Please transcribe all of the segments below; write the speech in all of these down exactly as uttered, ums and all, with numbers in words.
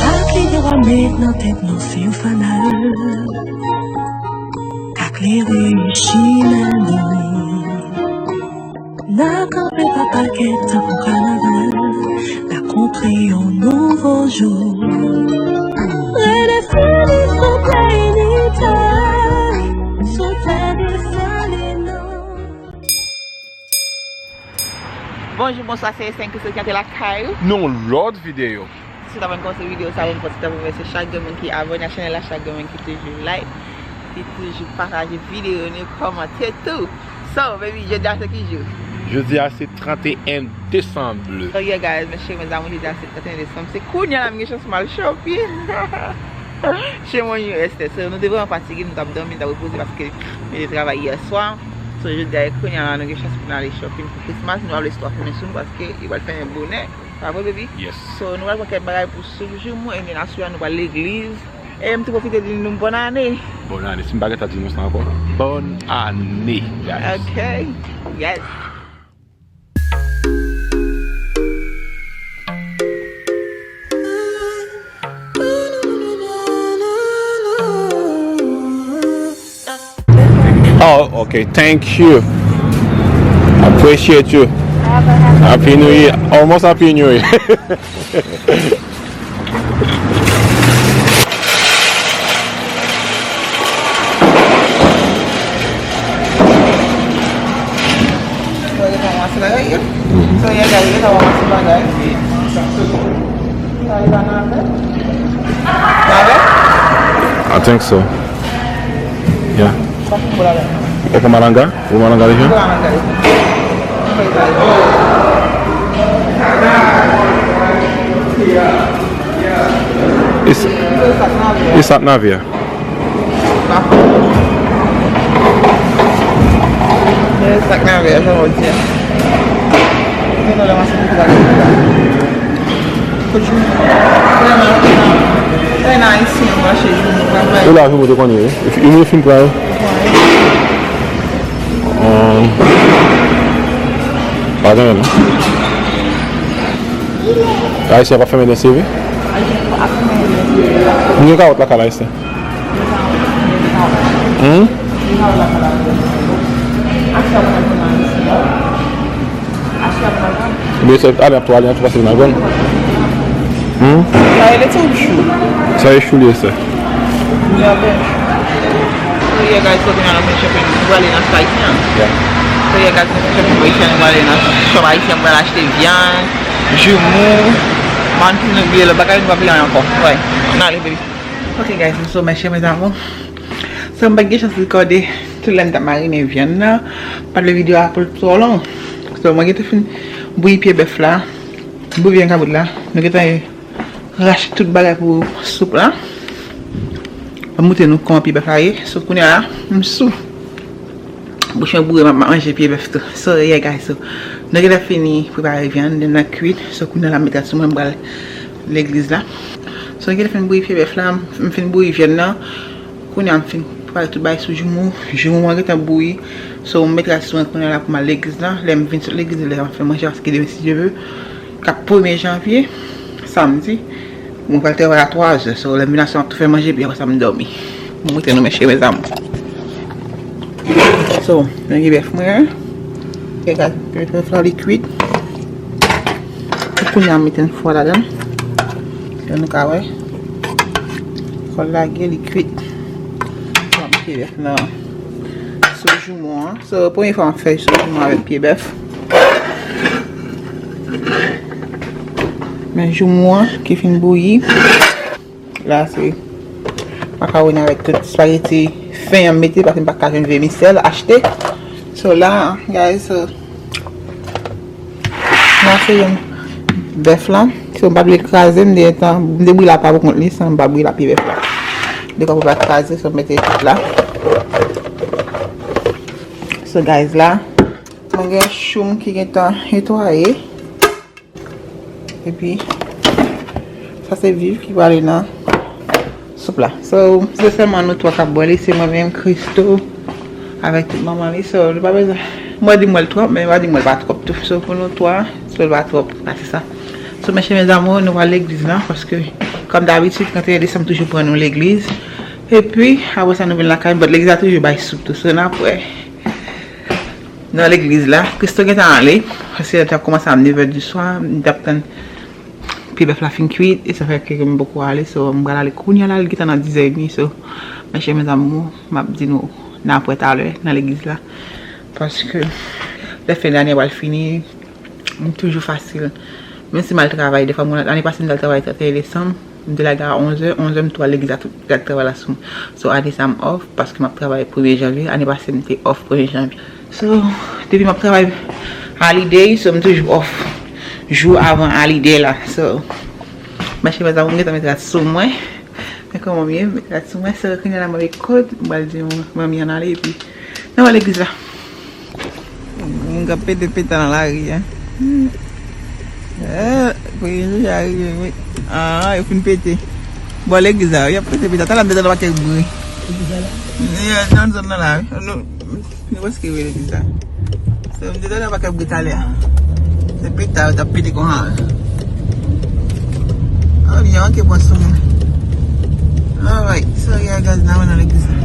Chak lide w ap met nan tèt nou se yon fanal k a klere chimen nou. N a kanpe pa pakèt tankou kanaval, n a kontre yon nouvo jou. Redefini sou planeta, sou tè Desalin. Bonjou, bonswa, se Esten ki soti antre lakay ou. Nan yon lòt videyo. Si w ta konn kòmanse videyo sa, ou konn pati ta remèsye chak grenn moun ki abòne a chanèl la, chak grenn moun ki toujou like, ki toujou pataje videyo nou, kòmante tou. So, baby, jodi a se ki jou? Jodi a se trant e en desanm. So, yeah, guys, mes chers, mes amours, jodi a se trant e en desanm. Se kounye a la m gen chans pou m al shopping. Chez Monyou Esther. So, nou te vrèman fatige, nou t ap dòmi, nou t ap repoze paske nou te travay yè swa. So, jodi a, e kounye a la, nou gen chans pou n ale shopping pou Christmas. Nou ap lese twa fèmen sou nou paske li pral fèmen bonè. Pa vre, baby? Yes. So, nou pral pran kèk bagay pou soup joumou, and then aswè a nou pral legliz. E m tou pwofite di nou bòn ane. Bòn ane. Si m pa gentan di nou sa ankò. Bòn ane, guys. Ok. Yes. Oh, okay. Thank you. Appreciate you. Have a happy Happy New Year. Almost Happy New Year. So, yo ta ranmase bagay yo. Mhm. So, yo ta, yo ta ranmase bagay. Sa yo pa nan afè? Nan afè? I think so. Yeah. Sa ki pou la la? Ou pran malanga? Ou pran malanga deja? Ou pran malanga deja. E sa, e sa k nan afè a? E sa k nan afè a, jan w di a. Gen nan lè mache pou bagay la. Kot jou? Vrèman, vrèman. Sa e nan Ayisyen yo mache jou nou travay. E la, jou mwen te konnen, wi. E fi, e fin pran, wi. Pran, wi. Um, pa gen, non. Ayisyen ap fèmen nan seve? Ayisyen ap fèmen nan seve. Nou gen kawòt lakay la, Esther? Hmm? Oubyen se ale ap tou ale an tou pase nan gòn? Hmm? Sa e le ti chou. Sa e chou li, Esther? Li anpil. So, yeah, guys, so, kounye a, nou fin shopping, nou prale nan shop ayisyen an. Yeah. So, yeah, guys, nou fin shopping pou ayisyen, nou prale nan shop ayisyen, pou al achte vyann, joumou, manti, nou bliye lòt bagay, nou pa bliye anyen ankò. Wè, n ale, baby. Ok, guys, nou sou mèche, mes amours. So, m pa t gen chans rekòde tout lè m t ap marinen vyann nan, paske videyo a pou l twò long. So, mwen gentan fin bouyi pye bèf la, bouyi vyann kabrit la, nou gentan rache tout bagay pou soup la. Mwen montre nou kòman pye bèf la ye. So, kounye a la, m sou. Bouch mwen boure, m ap manje pye bèf tou. So, yeah, guys, so, nou gentan fini prepare vyann, vyann nan kwit. So, kounye a la, m met rad sou mwen, m pral legliz la. So, nou gentan fin bouyi pye bèf la, m, m fin bouyi vyann nan. Kounye a, m fin prepare tout bagay sou joumou. Joumou an gentan bouyi. So, m met rad sou mwen kounye a la pou m al legliz la. Lè m vin sot legliz, lè m ap fè manje, paske demen, si Dye vle, k ap premye janvye, samdi. Mwen pral travay a twa zè, so lè m vin aswè m ap tou fè manje, epi apre sa m dòmi. Mwen montre nou, mes chers, mes amours. So, mwen gen bèf mwen. Gade, bèf la li kwit. Kounye a m mete fwa ladan l. Jan nou ka wè. Fwa l lage, li kwit. So, m mete bèf nan sou joumou an. So, premye fwa m ap fè sou joumou avèk pye bèf. Men joumou an ki fin bouyi. La se makawoni avèk tout espageti fen an m mete, paske m pa ka jwenn vèmisèl achte. So la, guys, so, la se yon bèf la. So, m pa t vle kraze, m te gentan, m te brile apa pou kont li, san m pa brile pye bèf la. Dekwa pou pa kraze, so m mete tout la. So, guys, la, mwen gen chou m ki gentan netwaye. Epi, Sa se viv ki prale nan soup la. So, se sèlman nou twa k ap bwè li, se mwen menm, Christo, avèk tout manman li. So, nou pa bezwen. Mwen di m wè l twòp, men pa di m wè l pa twòp tou. So, pou nou twa, so, l pa twòp, pa se sa. So, mes chers amours, nou pral legliz la, paske, kòm dabitid, trannteyen desanm toujou pran nou legliz. Epi, apre sa, nou vin lakay, but legliz la toujou bay soup tou. So, n ap wè nan legliz la. Christo gentan ale, paske l t ap kòmanse a nèf è di swa, m t ap tann pye bèf la fin kwit, e sa fè ke m poko ale, so, m pral ale kounye a la, li gentan nan diz è edmi, so, mes chers amours, m ap di nou, n ap wè talè nan legliz la, paske lè fen dane a pral fini, m toujou fasil, menm si m al travay, defwa, mwen, ane pase, m t al travay trannteyen desanm, m te lage a onz è, onz è, m tou al legliz la, tout, gad travay la sou mwen, so, ane sa, m off, paske m ap travay premye janvye, ane pase, m te off premye janvye. So, depi m ap travay holiday, so m toujou off jou avan holiday la. So, mes chers amours, m gentan met rad sou mwen. Men kòman m ye, met rad sou mwen. So, kounye a la, m ap kot, m pral di manmi an ale, epi n ap al legliz la. Moun k ap pete peta nan lari a. Eh, premye jou a rive, wi. Ah, yo fin pete. Bò legliz la, y ap pete peta. Talè m te tande yon pakèt bri. Yo, nan zòn nan la, wi. Nou, nou prèske rive legliz la. So, m te tande yon pakèt bri talè a. Se peta yo t ap pete konsa. Oh, byen, ok, pran sou mwen. Alright, so, yeah, guys, n a rive nan legliz la.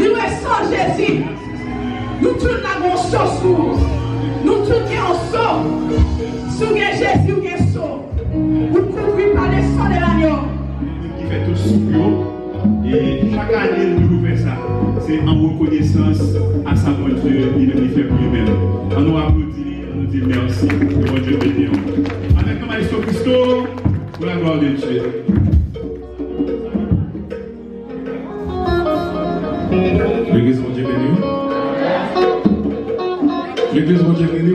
Li wè san Jezi. Nou tout la gen yon so sou ou. Nou tout gen yon so. Si w gen Jezi, w gen so. Ou kouvri pa le san de lanyo. Ki fè tout soup yo. E chak ane, nou toujou fè sa. Se an rekonesans a sa Bondye li menm li fè pou li menm. Ann nou aplodi li, ann nou di l mèsi. Ke Bondye beni w. Avèk nou, Maestro Christo, pour la gloire de Dieu. Legliz, Bondye beni w. Legliz, Bondye beni w.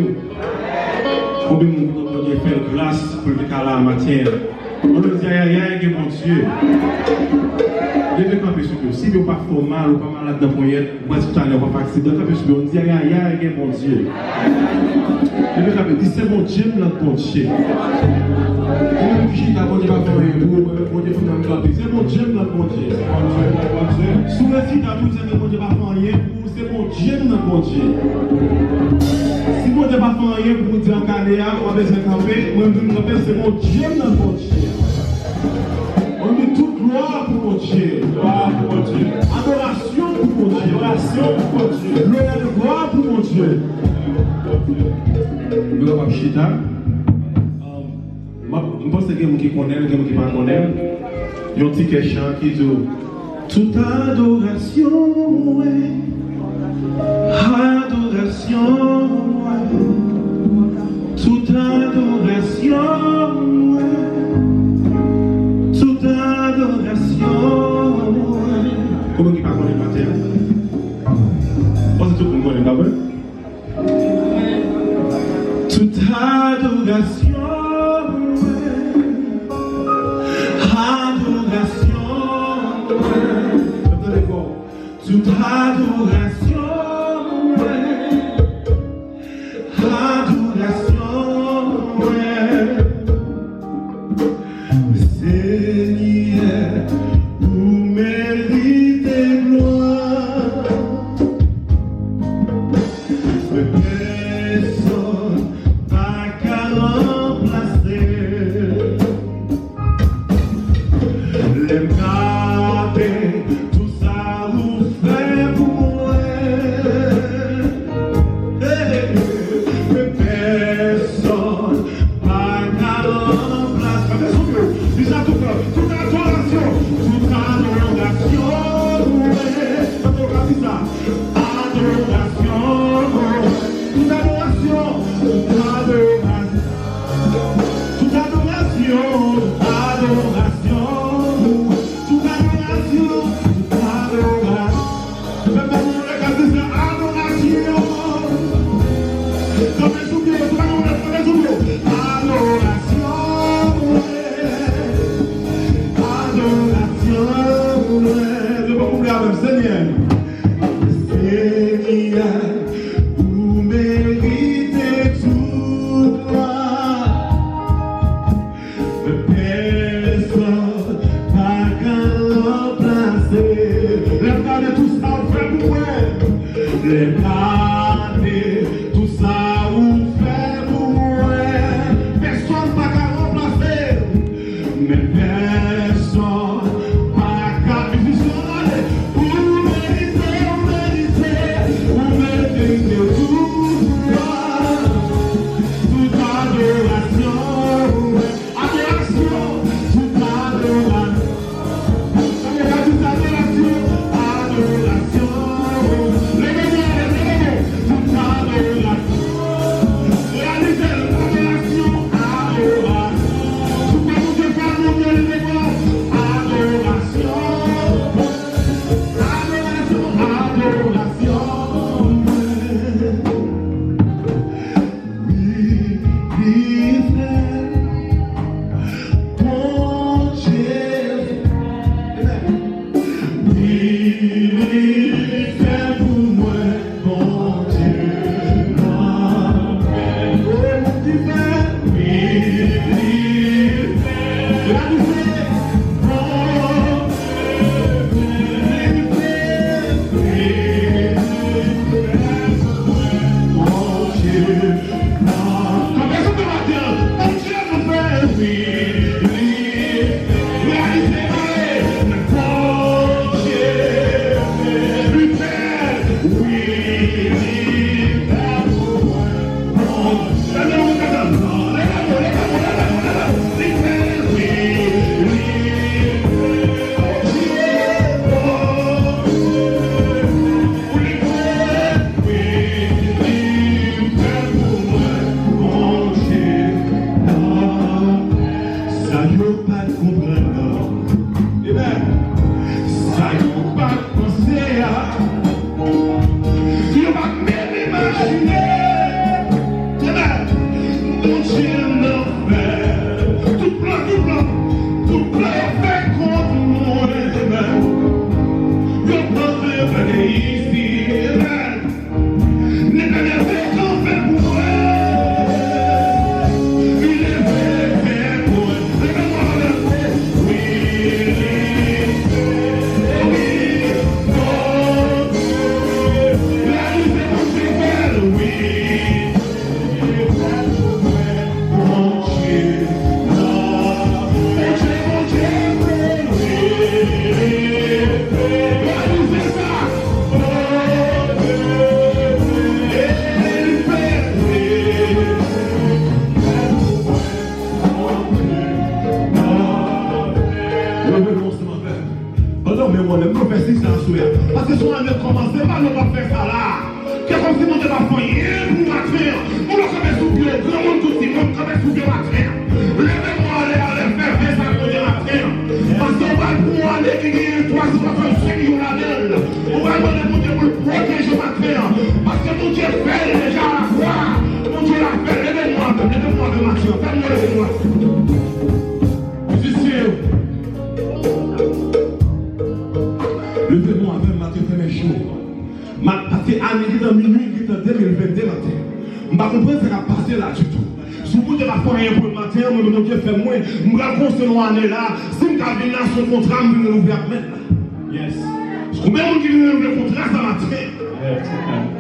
Konbyen moun kontan Bondye fè l gras pou l te ka la maten an? Ann nou di ayayay gen Bondye. Leve kanpe sou pye w. Si pye w pa fè w mal, ou pa malad nan ponyèt, ou pa di talè, ou pa fè aksidan, kanpe sou pye w. Ann di ayayay gen Bondye. Leve kanpe, di se Bondye m nan Bondye. Ou menm ki chita, Bondye pa fè anyen pou ou, Bondye fè w kanpe. Se Bondye m nan Bondye. Si w rezida tou, se Bondye pa fè anyen pou ou. Se Bondye m nan Bondye. Si Bondye pa fè anyen pou w di an kane a, ou pa bezwen kanpe, mwen menm kanpe, se Bondye m nan Bondye. Mwen di tout glwa pou Bondye. Glwa pou Bondye. Adorasyon pou Bondye. Adorasyon pou Bondye. Lonè, glwa pou Bondye. Nou kapab chita. M ap, m panse gen moun ki konnen l, gen moun ki pa konnen l. Yon ti kè chan ki di w, tout adorasyon mwen, adorasyon mwen, tout adorasyon mwen, tout adorasyon mwen. Konbyen ki pa konnen maten an? M panse tout moun konnen l, pa vre? Tout adorasyon mwen, adorasyon mwen. N ap tande fò. Tout adorasyon mwen, adorasyon mwen. Senyè, ou merite glwa. Pèsonn pa ka ranplase. Lè m gade tout sa ou fè pou mwen. Pèsonn pa ka ranplase. Tout adorasyon, tout adorasyon, tout adorasyon, Senyè, Senyè, ou merite tout glwa. Pèsonn pa ka ranplase. Lè m gade tout sa ou fè pou mwen. Lè m gade tout sa ou fè pou mwen. Pèsonn pa ka ranplase. Men pèsonn pa ka. Mizisyen, ale. Ou merite, ou merite, ou merite tout glwa, tout adorasyon. Adorasyon, tout adorasyon. Tout adorasyon, adorasyon. Leve men, leve men. Tout adorasyon. Reyalize l, adorasyon, adorasyon. Tout sa Bondye fè, Bondye leve men. Adorasyon, adorasyon, adorasyon. Wi, wi, frè. Bondye. Amen. Wi, wi, fè pou mwen, Bondye. Amen. O, moun ki fè. Wi, wi, fè. Bondye. Kanpe sou pye w atè. Bondye nou fè, wi, li reyalize, Bondye li fè, wi, li fè pou mwen. Bon, leve men w, leve men w, leve men w, leve men w, li fè, wi, li fè. Sa yo pa t konprann nan. Amen. Sa yo pa t panse a. Yo pa t menm imajine. Amen. Bondye nan fè. Tout plan, tout plan, tout plan yo fè kont mwen. Amen. Yo plante fè de isi. Amen. Letènèl te kanpe pou mwen. Li leve tèt mwen. Leve mwen avè l. Wi, wi, Bondye. Reyalize Bondye fè l, wi. Bondye, Bondye, Bondye, Bondye, reyalize sa. Bondye, li fè, li fè. Leve nou ansanm avè m. Pandan men w anlè, m vle fè siy sa aswè a. Paske se yon ane kòmanse, pa nou p ap fè sa la. Fè kòmsi Bondye pa fè anyen pou maten an. Moun yo kanpe sou pye yo, granmoun kou timoun kanpe sou pye maten an. Leve men w anlè, anlè, fè vye sa ak Bondye maten an. Paske w pral pran yon ane ki genyen twa san swasannsenk jou ladan l. Ou pral mande Bondye pou l pwoteje w maten an. Paske Bondye fè l deja alafwa. Bondye la fè l. Leve men w anlè, leve men w anlè maten an. Fè m leve men w anlè. Mizisyen yo. Leve men w avè m maten, fèmen je w. M ap pase ane ki nan minwi, ki nan de mil vennde maten. M pa konprann sa k ap pase la ditou. Si Bondye pa fè anyen pou m maten an, mwen menm Bondye fè mwen. M pral konseye w ane la. Si m ka vin la, se yon kontra m vin renouvle ak mèt la. Yes. Konbyen moun ki vin renouvle kontra sa maten?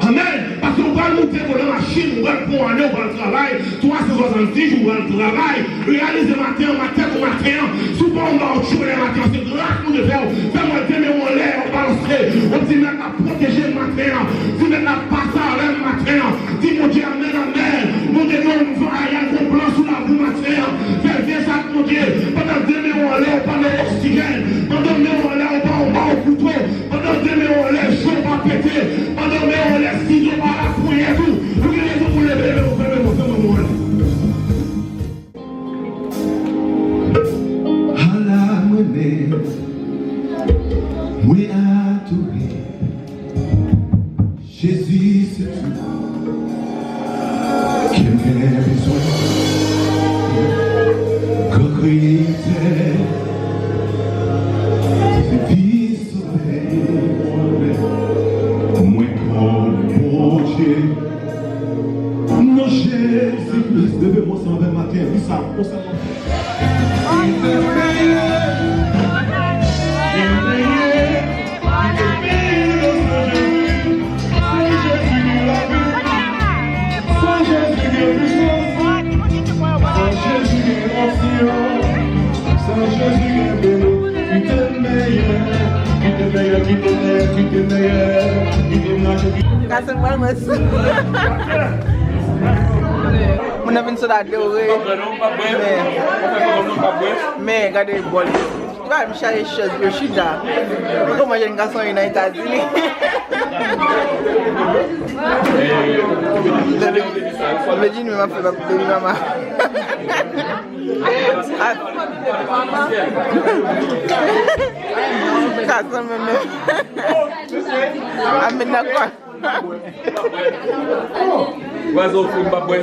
Amen. Paske ou pral moute vo nan machin, ou pral pran ane, ou pral travay, twa san swasannsis jou, ou pral travay. Reyalize maten an, maten pou maten an. Si w pa anba w tchoule maten an, se gras Bondye fè w. Fè mwen demen w anlè, w balanse. W ap di, Mèt la pwoteje m maten an. Di, Mèt la pase avè m maten an. Di, Bondye, amèn, amèn. Bondye, non, m va al gon plan sou lavi w maten an. Fè vye sa ak Bondye. Pandan demen w anlè, ou pa nan oksijèn. Pandan men w anlè, ou pa anba w kouto. Pandan demen w anlè, je w pa pete. Pandan men w anlè, sizo pa la ponyèt ou. Ou gen rezon pou leve men w, fèmen men w, fèmen men w. Ala mwen menm, mwen adore. Jezi se tou ke m gen bezwen. Gran Kreyatè, se vi sovè. Kason pral mwen sou. Moun nan vin sot adore. Men, men, gade bòl yo. Li pa menm chaje chèz pou yo chita. Kòman jèn gason ye nan Etazini? Medjine menm ap fè bab baby mama. Kason menm menm. Amèn nan kwa. Vwazen w fou, m pa bwè.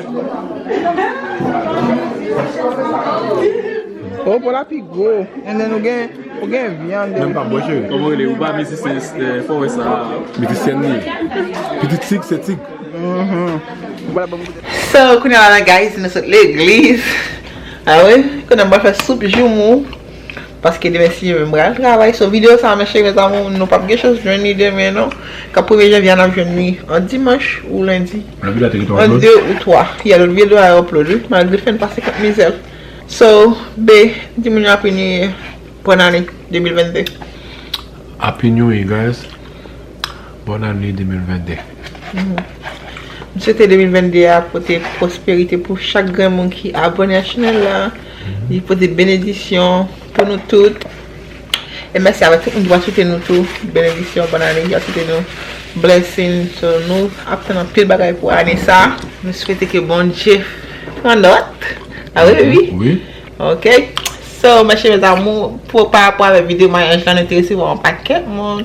O, pou la pi gwo. And then ou gen, ou gen vyann. Menm pa bwè, cheri. Kòman w rele? Ou pa mizisyen, eh, fò wè sa. Mizisyèn li. Pitit tig, se tig. Mhm. Voilà, bon. So, kounye a la, guys, nou sot legliz. Ah wi, kounye a m pral fè soup joumou. Paske demen, si Dye vle, m pral travay. So, videyo sa a, mes chers, mes amours, nou p ap gen chans jwenn li demen, non. Ka premye janvye a, n ap jwenn li an dimanch ou lendi. Lòt videyo a te gentan upload? An de ou twa. Yeah, lòt videyo a upload, wi. Malgre fè n pase kont mizè. So, be, di moun yo Happy New Year. Bòn ane de mil vennde. Happy New Year, guys. Bòn ane de mil vennde. Mhm. M swete de mil vennde a pote pwosperite pou chak grenn moun ki abòne a chanèl la. Mhm. Li pote benedisyon pou nou tout. E mèsi avèk tout moun ki pral swete nou tou benedisyon, bòn ane, ki pral swete nou blessing. So, nou ap tann anpil bagay pou ane sa. Nou swete ke Bondye pran nòt. Ah wi, wi. Wi. Ok. So, mes chers, mes amours, pou, pa rapò avèk videyo maryaj la, nou te resevwa yon pakèt moun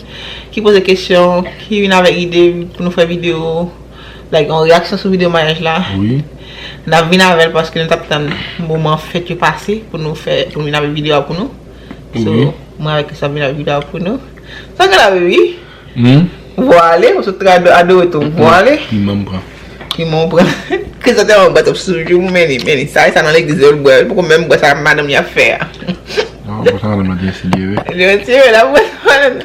ki poze kesyon, ki vin avèk ide pou nou fè videyo, like, yon reyaksyon sou videyo maryaj la. Wi. N ap vin avè l paske nou t ap tann moman fèt yo pase pou nou fè, pou nou vin avèk videyo a pou nou. So, wi, mwen avèk Christophe vin avèk videyo a pou nou. Sa gen la, baby? Hmm? Vwale, ou sot ado-, adore tou. Vwale. Piman m pran. Piman w pran. Kris la tèlman bwè twòp sou jou, men li, men li. Sa, sa nan legliz yo l bwè. Li poko menm bwè sa madanm li ap fè a. Non, bwè sa madanm lan te eseye, wi. Li retire la, bwè sa madanm.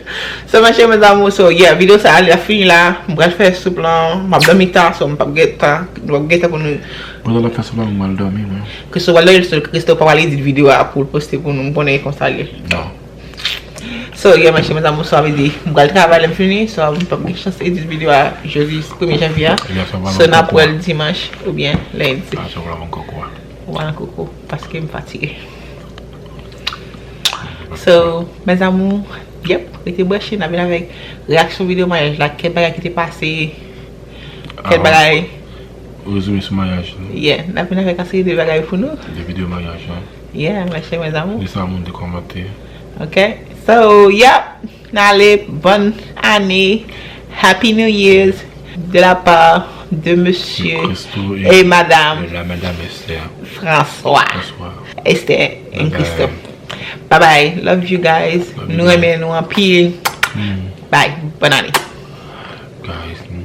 So, mes chers, mes amours, so, yeah, videyo sa a, li ap fini la. M pral fè soup lan. M ap dòmi ta, so m p ap gen tan. M p ap gen tan pou nou. Pandan l ap fè soup lan, mwen m al dòmi, mwen. Christo pral dòmi, Christo pa pral edit videyo a pou l poste pou nou. M konnen e konsa l ye. Non. So, yeah, mes chers, mes amours, sa vle di, m pral travay lè m fini, so, m p ap gen chans edit videyo a jodi premye janvye a. So, n ap wè l dimanch oubyen lendi. Ah, so, w pral ban m koko a. W pral ban m koko, paske m fatige. So, mes amours, yep, rete branche, n ap vin avèk reyaksyon videyo maryaj la, kèk bagay ki te pase, kèk bagay. Rezime sou maryaj nou. Yeah, n ap vin avèk yon seri de bagay pou nou. De videyo maryaj la. Yeah, mes chers, mes amours. Li sa moun te kòmante. Ok. So, yep. N ale, bòn ane. Happy New Year's de la part de monsieur et madame François. Esther and Christo. Bye bye. Love you guys. Nou renmen nou anpil. Bye. Bòn ane. Guys, m